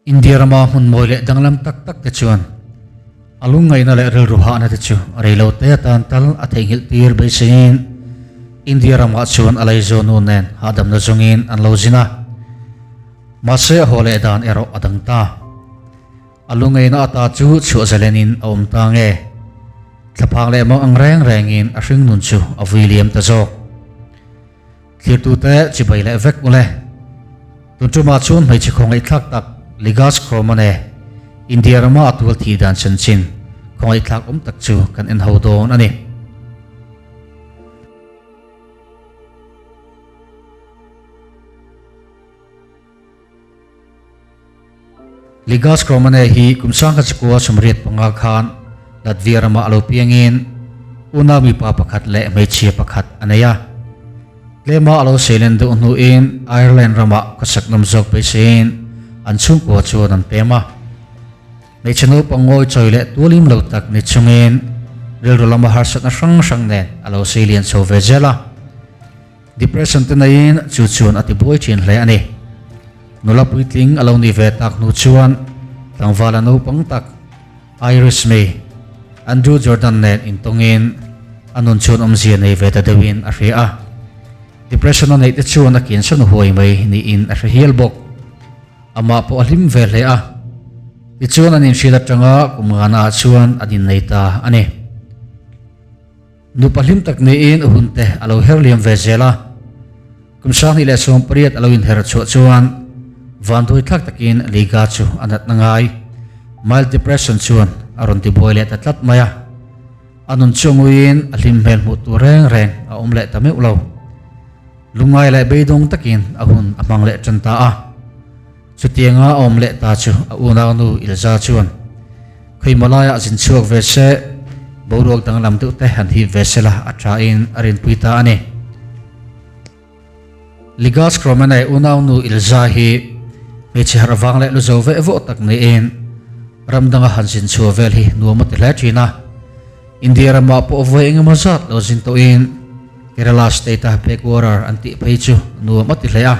India rama hmun mawi leh danglam tak tak te chuan a lungngaihna leh rilru hahna te chu a rei lo te atan tal a theihnghilh tir beiseiin India ramah chuan a laizawn nu nen hahdamna zawngin an lo zin a. Mahse a haw leh dan erawh a dang ta. A lungngaihna ata chu chhuah zalenin a awm ta nge? Thlaphang leh mawng ang reng rengin a hringnun chu a vui liam ta zawk. Thlirtute chibai leh vek ule. Tun tumah chuan hmeichhe khawngaihthlak tak Ligas Kromane, India rama a tual thih dan chanchin khawngaihthlak awm tak chu kan en ho dawn a ni. Ligas Kromane hi kum 1985 khan Latvia ramah a lo piangin unau mipa pakhat leh hmeichhia pakhat a nei a. Tlema a lo seilen deuh hnuin Ireland ramah khawsak nawm zawk beiseiin an chhungkua chuan an pem a. Hmeichhe naupang ngawi chawi leh tualim lo tak ni chungin rilru lama harsatna hrang hrang nen a lo seilian chho ve zel a. Depression te neiin chu chuan a ti buai thin hle a ni. Nula puitling a lo ni ve tak hnu chuan tlangvala naupang tak Irish mi Andrew Jordan nen intawngin a nun chuan awmzia nei ve ta deuhin a hria a. Depression a neih te chuan a kiansan huai mai niin a hre hial bawk. Amah pawh a hlim ve hle a. Tichuan an inhriat atanga kum ngana ah chuan an innei ta a ni. Nupa hlim tak niin a hunte a lo her liam ve zel a. Kum 2018 a lo inher chhuah chuan vanduai thlak takin Liga chu a natna ngai. Mild depression chuan a rawn tibuai leh ta tlat mai a. A nun chu a nguiin a hlim hmel hmuh tur reng reng a awm leh ta meuh lo. Lungngai leh beidawng takin a hun a hmang leh tan ta a. Chutianga a awm leh ta chu a unaunu Ilza chuan Khawimaw laiah zin chhuak ve se, boruak danglam deuh te han hip ve se la a thain a rinpui ta a ni. Ligas Kromene unaunu Ilza hi hmeichhe harh vang leh lu zo veh vawh tak niin ram danga han zin chhuah vel hi nuam a ti hle thin a. India ramah pawh vawi engemaw zat lo zin tawhin Kerala state-a backwater an tih phei chu nuam a ti hle a.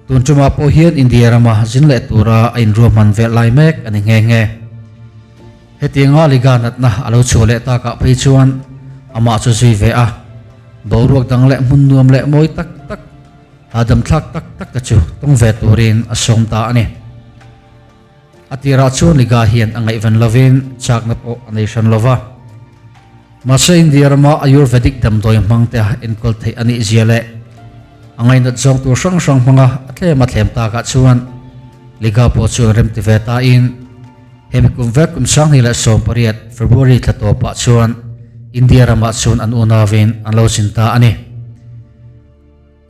Tun tumah pawh hian India rama zin leh tura a inruahman vel lai mek a ni nghe nghe. Hetianga Liga natna a lo chhuah leh takah phei chuan amah chu zui ve a, boruak dang leh hmun nuam leh mawi tak tak, hahdam thlak tak tak te chu tawng ve turin a sawm ta a ni. A tirah chuan Liga hian a ngaihven lovin chakna pawh a nei hran lova. Mahse India rama Ayurvedic damdawi hmang te enkawl theih a nih zia leh a ngainat zawng tur hrang hrang hmanga a tlem a thlem takah chuan Liga pawh chuan rem ti ve ta in hemi kum vek kum 2018 February thla tawpah chuan India ramah chuan an unauin an lo zin ta a ni.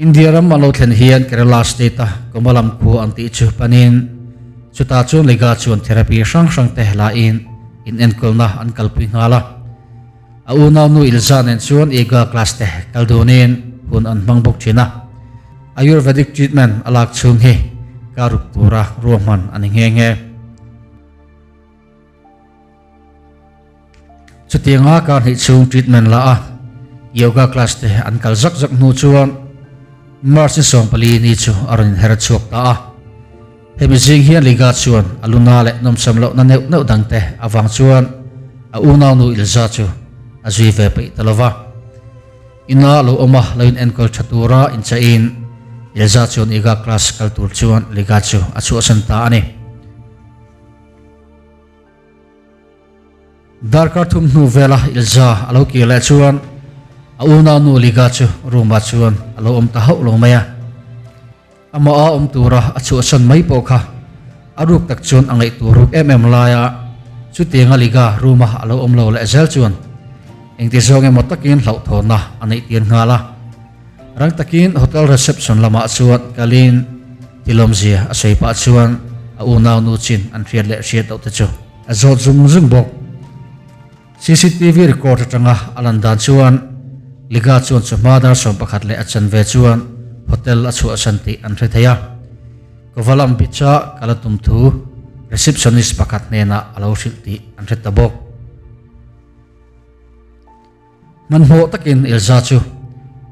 India ram a lo thlen hian Kerala state a Komalam khua an tih chu panin chutah chuan Liga chuan therapy hrang hrang te hlain inenkawlna an kalpui nghal a. A unaunu Ilza nen chuan yoga class te kal dunin hun an hmang bawk thin a. Ayurvedic treatment a lak chhung hi kar ruk tura ruahman a ni nghe nghe. Chutianga kar hnih chhung treatment la a, yoga class te an kal zak zak hnu chuan March ni 14 ni chu a rawn inher chhuak ta a. Hemi zing hian Liga chuan a luna leh nawmsam lohna neuh neuh dangte avang chuan a unaunu Ilza chu a zui ve peih ta lova. Ina lo awm a, lo inenkawl tha tura inchaihin Ilza chuan yoga class kal tur chuan Liga chu a chhuahsan ta a ni. Darkar thum hnu vela Ilza a lo kir leh chuan a unaunu Liga chu room-ah chuan a lo awm ta hauh lo mai a. Amah a awm tura a chhuahsan mai pawh kha a ruk tak chuan a ngaihtuah ruk em em laia chutianga Liga room-a a lo awm lo leh zel chuan engti zawng emaw takin hlauhthawnna a neih tir nghal a. Rang takin hotel reception lamah chuan kalin tilawmzia a sawi pah chuan a unaunu chin an hriat leh hriat loh te chu a zawt zung zung bawk. CCTV record atanga a lan dan chuan Liga chuan chawhma dar 11 leh a chanve chuan hotel a chhuahsan tih an hre thei a. Kovalam Beach-a kal a tum thu receptionist pakhat hnenah a lo hrilh tih an hre ta bawk. Hmanhmawh takin Elza chu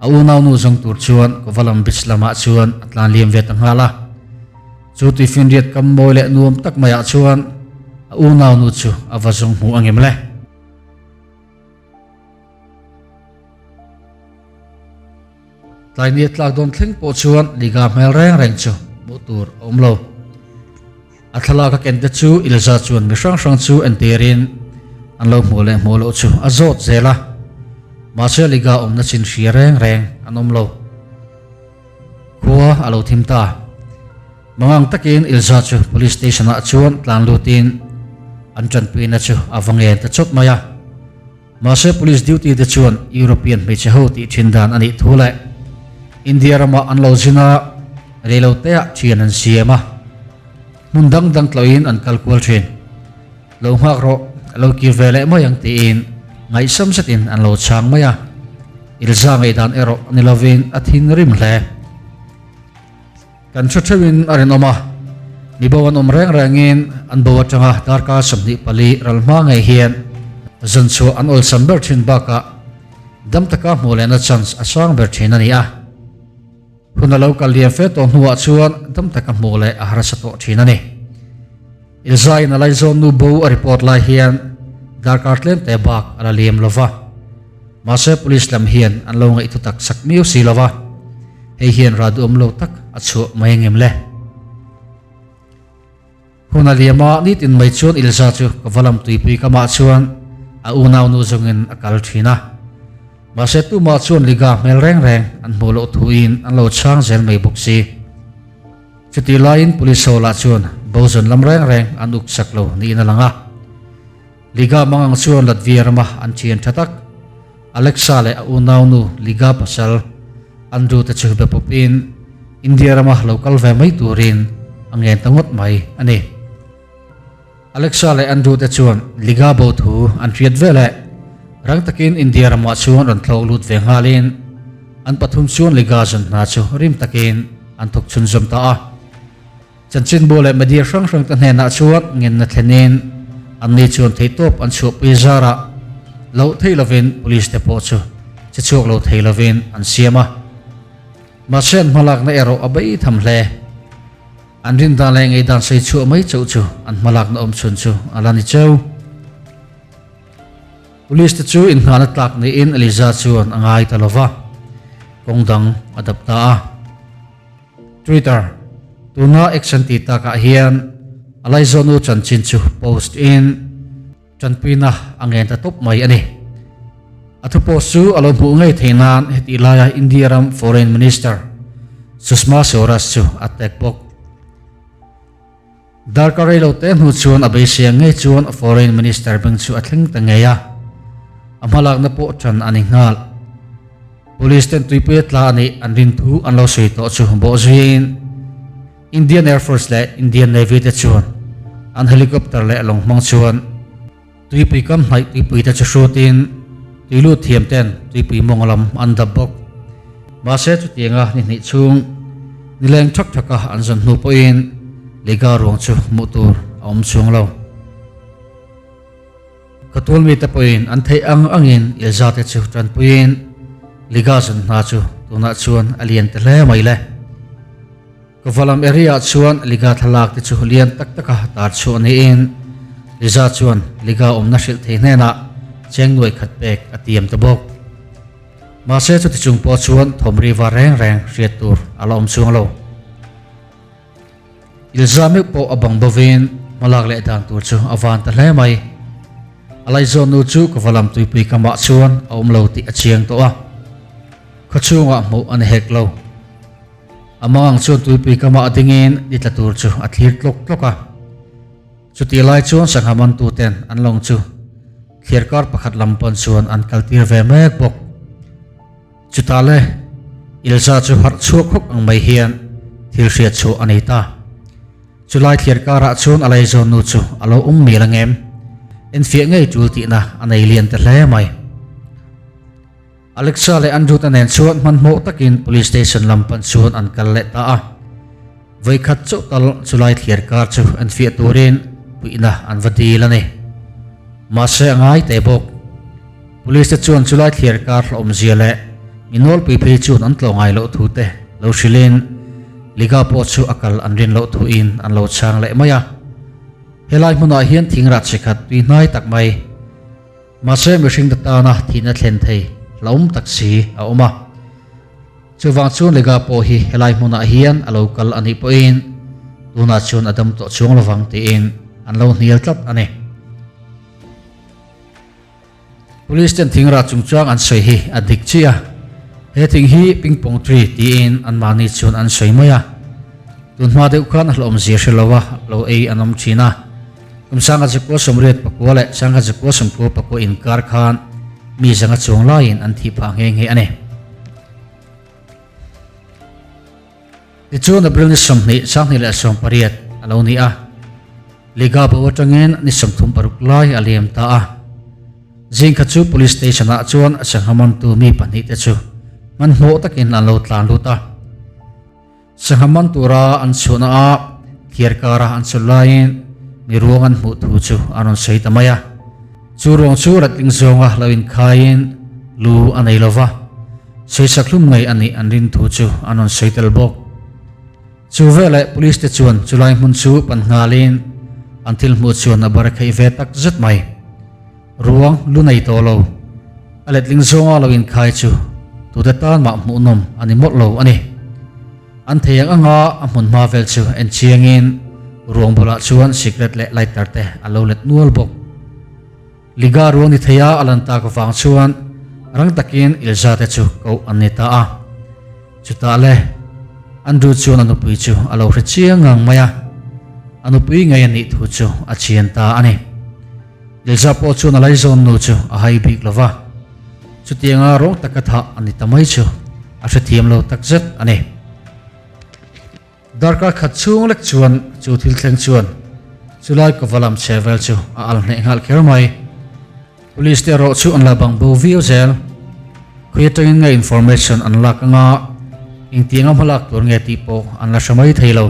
a unaunu zawng tur chuan Kovalam Beach lamah chuan a tlan liam ve ta nghal a. Chu tuifinriat kam mawi leh nuam tak maiah chuan a unaunu chu a va zawng hmu angem le? Tlaini tlak dawn thleng pawh chuan Liga hmel reng reng chu hmuh tur a awm lo. A thlalak a ken te chu Ilza chuan mi hrang hrang chu entirin an lo hmuh leh hmuh loh chu a zawt zel a. Mahse Liga awmna chin hria reng reng an awm lo. Khua a lo thim ta. Mangang takin Ilza chu police station ah chuan tlan lutin an tanpuina chu a va ngen ta chawp mai a. Mahse police duty te chuan European hmeichhe ho tih thin dan a nih thu leh India ramah an lo zin a, reilo teah thian an siam a, hmun dang dang tlawhin an kal kual thin. Lo nghak rawh, a lo kir ve leh mai ang tiin ngaihsam zetin an lo chhang mai a, Ilza ngaihdan erawh ni lovin a thinrim hle. Kan hre theuhin a rinawm a, mibo an awm reng rengin an bo atanga darkar 24 ral hma ngei hian zan chhuah an awlsam ber thin bakah dam taka hmuh lehna chance a sang ber thin a ni a. Hun a lo kal liam fe tawh hnuah chuan dam taka hmuh leh a harsa tawh thin a ni. Ilzaiin a laizawn nu bo a report lai hian darkar tlem te bak a la liam lo va. Mahse police lam hian an lo ngaihtu tak sak miau si lo va, hei hian rah duhawm lo tak a chhuah mai angem le? Hun a liam a, nitin mai chuan Ilza chu ka va lam tuipui kamah chuan a unaunu zawngin a kal thin a. Mahse tumah chuan Liga hmel reng reng an hmuh loh thuin an lo chhang zel mai bawk si. Chutih laiin police ho lah chuan Boson lam reng reng an uk sak lo niin a lang a. Liga mangang chuan Latvia rama an thian tha tak Alexa leh a unaunu Liga pasal Andrew te chu be pawpin India rama lo kal ve mai turin a ngen ta ngawt mai a ni. Alexa leh Andrew te chuan Liga bo thu an hriat veleh rang takin India ramah chuan rawn thlawk lut ve nghalin an pathum chuan Liga zan hna chu rim takin an thawk chhunzawm ta a. Chanchinbu leh media hrang hrang te hnenah chuan ngenna thlenin anni chuan theihtawp an chhuahpui zarah loh thei lovin police te pawh chu che chhuak lo thei lovin an siam a. Mahse an hmalakna erawh a bei tham hle. An rindan leh ngeidan sei chhuah mai chauh chu an hmalakna awm chhun chu a la ni cheu. Police te chu inhnahna tlak niin Eliza chuan a ngai ta lova, kawng dang a dap ta a. Twitter, tuna action tih takah hian a laizawnu chanchin chu post in tanpuina a ngen ta tawp mai a ni. A thu post chu a lo hmuh ngei theih nan hetih laia India ram Foreign Minister Sushma Swaraj chu a tag bawk. Darkar rei lo te hnu chuan a beisei ang ngei chuan Foreign Minister beng chu a thleng ta ngei a, a hmalakna pawh tan a ni nghal. Police ten tuipui a tla a nih an rin thu an lo sawi tawh chu bawh zuiin Indian Air Force leh Indian Navy te chuan an helicopter leh lawng hmang chuan tuipui kam hnaih tuipui te chu hrutin tuilut thiam ten tuipui mawng lam an dap bawk. Mahse chutianga ni hnih chhung nileng thak thaka an zawn hnu pawhin Liga ruang chu hmuh tur a awm chhung lo. Ka tual mite pawhin an theih ang angin Ilza te chu tanpuiin Liga zawn hna chu tunah chuan a lian ta hle mai le. Ka valam area ah chuan Liga thlalak te chu lian tak taka tar chhuah niin Liza chuan Liga awmna hrilh thei hnenah cheng nuai khat pek a tiam ta bawk. Mahse chuti chung pawh chuan thawmri va reng reng hriat tur a la awm chuang lo. Ilza meuh pawh a bang bovin hmalak leh dan tur chu a van ta hle mai. A laizawn nu chu ka valam tuipui kamah chuan a awm lo tih a chiang tawh a. Khawchhungah hmuh a ni hek lo. A mangang chuan tuipui kamah a dingin ni tla tur chu a thlir tlawk tlawk a. Chutih lai chuan sangha mantuten an lawng chu thlir kar pakhat lam pawn chuan an kaltir ve mek bawk. Chutah le, Ilza chu harh chhuak hawk ang mai hian thil hriat chhuah a nei ta. Chulai thlir karah chuan a laizawn nu chu a lo awm mial angem? Enfiah ngei tul tihna a nei lian ta hle mai. Alexa leh Andrew te nen chuan hmanhmawh takin police station lam pan chuan an kal leh ta a. Vawikhat chauh tal chulai thlir kar chu enfiah turin puihna an va dil a ni. Mahse a ngai teh bawk. Police te chuan chulai thlir kar hlawhawmzia leh mi nawlpui phei chuan an tlawh ngai loh thu te lo hrilhin. Liga pawh chu a kal an rin loh thuin an lo chhang leh mai a. Helai hmunah hian thingrat chi khat tui hnai tak mai, mahse mihring te tana thihna thlen thei hlauhawm tak si a awm a. Chuvang chuan Liga pawh hi helai hmunah hian a lo kal a nih pawhin tunah chuan a dam tawh chuang lovang tiin an lo hnial tlat a ni. Police ten thingrah chungchang an sawi hi a dik chiah a, he thing hi ping pong tree tiin anmahni chuan an sawi mai a. Tun hma deuh khan a hlawhawmzia hre lo a, lo ei an awm thin a. Kum sangha zakua sawmriat pakua leh sangha zakua sawmkua pakua inkar khan mi zanga chuang laiin an thih phah nghe nghe a ni. Tichuan April ni 20, 2018 a lo ni a, Liga bo atangin ni 36 lai a liam ta a. Zingkha chu Police Station ah chuan sangha mantu mi pahnih te chu hmanhmawh takin an lo tlan lut a. Sangha man tura an chhuahna ah thliar kara an chawlh laiin mi ruang an hmuh thu chu an rawn sawi ta mai a. Chu ruang chu ratling zawnga lo inkhaiin lu a nei lova, sawisak hlum ngei a nih an rin thu chu an rawn sawi tel bawk. Chu veleh Police te chuan chulai hmun chu pan nghalin an thil hmuh chuan a bar kheih ve tak zet mai. Ruang lu nei tawh lo, a letling zawnga lo inkhai chu tute tan mah hmuhnawm a ni mawlh lo a ni. An thei ang anga a hmun hma vel chu en chiangin ruang bulah chuan sikret leh lighter te a lo let nual bawk. Liga ruang ni theia a lan tak vang chuan rang takin Ilza te chu koh an ni ta a. Chutah le Andrew chuan a nupui chu a lo hre chiang ngang mai a, a nupui ngei a nih thu chu a chian ta a ni. Ilza pawh chuan a laizawn nu chu a hai bik lo va, chutianga rawng taka thah a ni ta mai chu a hrethiam lo takzet a ni. Darkar khat chhung lek chuan chu thil thleng chuan chulai kawva lam chhe vel chu a al hneh nghal kher mai. Police te erawh chu an la bang bo viau zel. Khawi atangin nge information an lak anga engtianga hma lak tur nge tih pawh an la hre mai thei lo.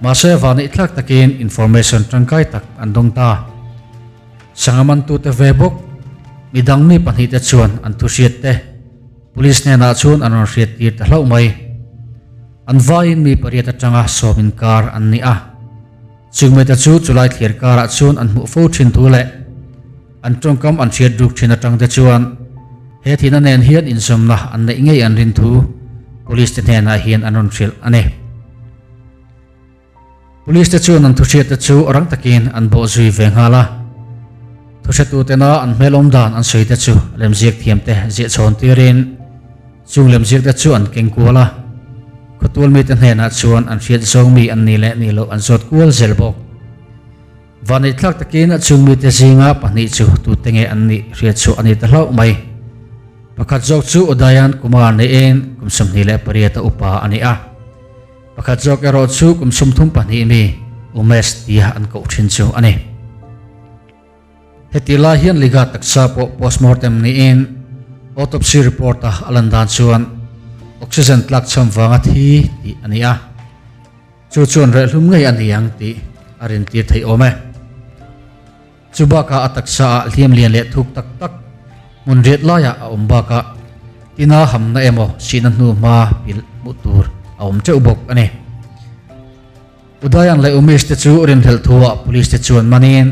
Mahse vahneih thlak takin information tangkai tak an dawng ta. Sangha mantute ve bawk midang mi pahnihte chuan an thuhriat te Police hnenah chuan an rawn hriat tir ta hlauh mai. An vaiin mi pariat atanga sawm inkar an ni a. Chungmete chu chulai thlir karah chuan an hmuh fo thin thu leh an tawngkam an hriat ruk thin atang te chuan he thihna nen hian inzawmna an neih ngei an rin thu Police te hnenah hian an rawn hrilh a ni. Police te chuan an thuhriat te chu rang takin an bawh zui ve nghal a. Thuhretu tena an hmel awm dan an sawi te chu lemziak thiam te ziah chhawn tirin chung lemziak te chu an keng kual a. Khawtual mite hnenah chuan an hriat zawng mi an nih leh nih loh an zawt kual zel bawk. Vanneihthlak takin chung mite zinga pahnih chu tute nge an nih hriat chhuah a ni ta hlauh mai. Pakhat zawk chu Udayan Kumar niin kum 28 a upa a ni a. Pakhat zawk erawh chu kum 32 mi Umesh tia an koh thin chu a ni. Heti lai hian Liga taksa pawh postmortem niin autopsy report-a a lan dan chuan oxygen tlak chham vanga thi tih a ni a, chu chuan rehlum ngei a ni ang tih a rintir theih awm e. Chu bakah a taksa ah hliam lian leh thuk tak tak hmun riat laiah a awm bakah tina hamna emaw sihna hnu hma pilh hmuh tur a awm teuh bawk a ni. Udayan leh Umesh te chu rinhlelh thuah police te chuan manin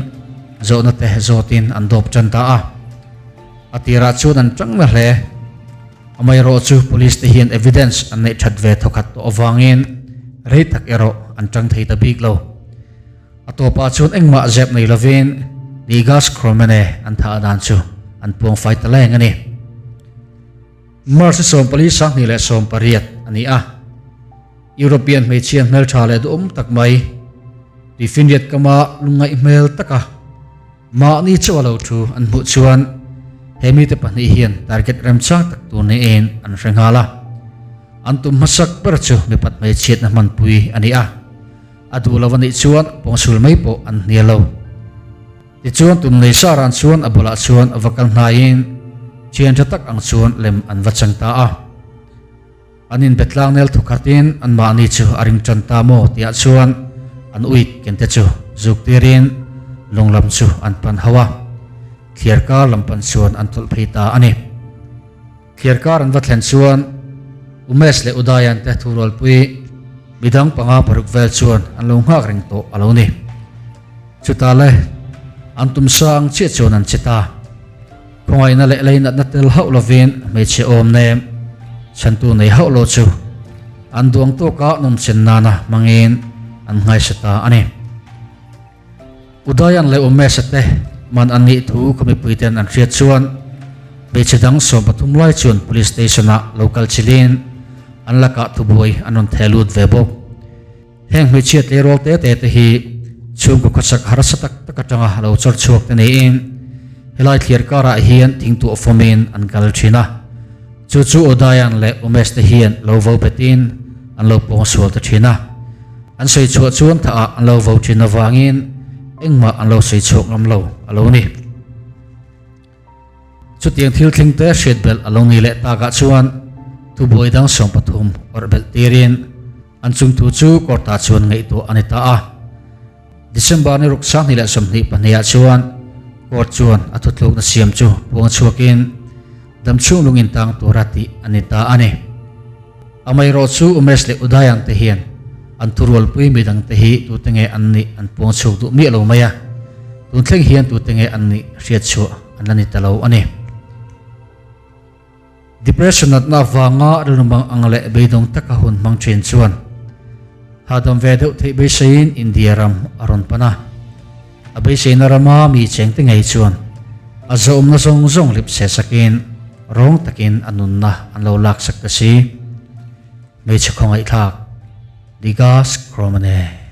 zawhna te zawtin an dawp tan ta a. A tirah chuan an tang na hle. Amaherawh chu police te hian evidence an neih that ve thawkhat tawh avangin rei tak erawh an tang thei ta bik lo. A tawpah chuan engmah zep nei lovin Ligas Cromene an thah dan chu an puang fai ta leng a ni. March 14 2018 a ni a, European hmeichhia hmeltha leh duhawm tak mai tuifinriat kama lungngaih hmel taka mahni chauh a lo thu an hmuh chuan he mite pahnih hian target remchang tak tur niin an hre nghal a. An tum hmasak ber chu mipat hmeichhiatna hmanpui a ni a. A duh lo a nih chuan pawngsul mai pawh an hnial lo. Tichuan tum nei sa ran chuan a bulah chuan a va kal hnaiin thian tha tak ang chuan lem an va chang ta a. An inbe tlangnel thawkhatin anmahni chu a ring tan ta maw tihah chuan an uit kente chu zuk tirin lung lam chu an pan ho a, thliar kar lam pan chuan an tawlh phei ta a ni. Thliar kar an va thlen chuan Umesh leh Udayan te thurualpui. Midang panga paruk vel chuan an lo nghak reng tawh a lo ni. Chutah le, an tumsa ang chiah chuan an che ta. Khawngaihna leh leinatna tel hauh lovin hmeichhe awm nem chhantu nei hauh lo chu an duang tawka nawmchen nana hmangin an nghaisa ta a ni. Udayan leh Umesh te man an nih thu khaw mipuiten an hriat chuan hmeichhe dang 13 lai chuan Police Station-ah lo kal chilin an lakah thubuai an rawn theh lut ve bawk. Heng hmeichhia tleirawl te te te hi chhungkaw khawchak harsa tak tak atanga lo chawr chhuak te niin helai thliar karah hian thingtuah fawmin an kal thin a. Chu chu Udayan leh Umesh te hian lo vo betin an lo pawng sual ta thin a. An sawi chhuah chuan thah ah an lo vo thin avangin engmah an lo sawi chhuak ngam lo a lo ni. Chutiang thil thleng te hriat belh a lo ni leh takah chuan thubuai dang 13 awrh belh tirin an chung thu chu court ah chuan ngaihtuah a ni ta a. December ni ruk 2022 ah chuan court chuan a thuthlukna siam chu puang chhuakin damchhung lungin tang tura tih a ni ta a ni. Amaherawh chu Umesh leh Udayan te hian an thurualpui midang te hi tute nge an nih an puang chhuak duh miah lo mai a, tun thleng hian tute nge an nih hriat chhuah an la ni ta lo a ni. Depression natna avanga rilru mang ang leh beidawng taka hun hmang thin chuan hahdam ve deuh theih beiseiin India ram a rawn pan a. A beiseina rama mi chengte ngei chuan a zawmna zawng zawng lip se sakin rawng takin a nunna an lo laksak ta si. Hmeichhe khawngaihthlak Digas Kromane.